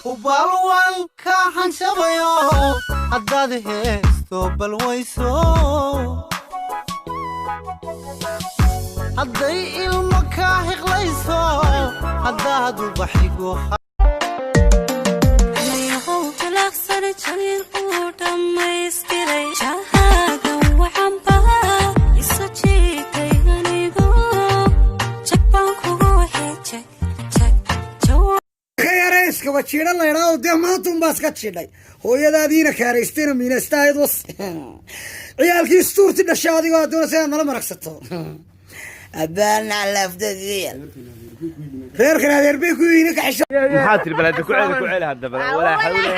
Hubalwan ka xanshabayo haddaad heesto balwayso, hadday ilmo kaa hiqlayso, haddaad ubaxigu. Yahow jalaqsani jalin uu dhammaystiray jahaaga waxanba isu jiitay anigu jag baan kugu waxay jag jag jawa. Ka yarayska wajiidha laydhaao dee maanta unbaa iska jidhay hooyadaadiina kaaraystayna miinaystahayd was ciyaalkii istuurti dhashay adigoo aad doonaysa inaad nala maragsato abaana lafdagiya reerkan adeer bay ku yihiin ka xisho. Maxaa tiri? Bal hadda ku celi, ku celi hadda bal. Walaa xawle,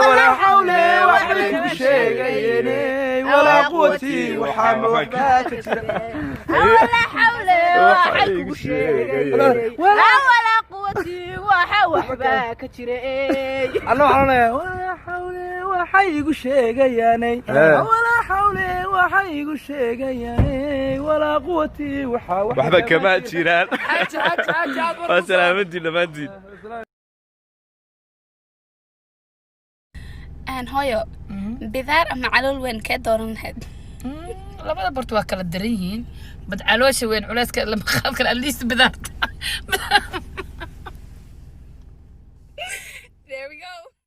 walaa xawle, waxbay kugu sheegayeen, walaa quwati, waxaa ma waxbaa ka jira, waxay kugu sheegayeen, walaa quwati, waxa waxbaa ka jira. Anna waxaan onayaa walaa xawle waxay igu sheegayaanay, walaa xawle waxay igu sheegayaanay, walaa quwati waxa waxba kama jiraan. Waa salaamantiin dhammaantiin. Aan hooyo, bidaar ama calool weyn kee dooran lahayd? Labada borto waa kala daran yihiin, bad caloosha weyn culeyska lama qaad kara, at least bidaarta.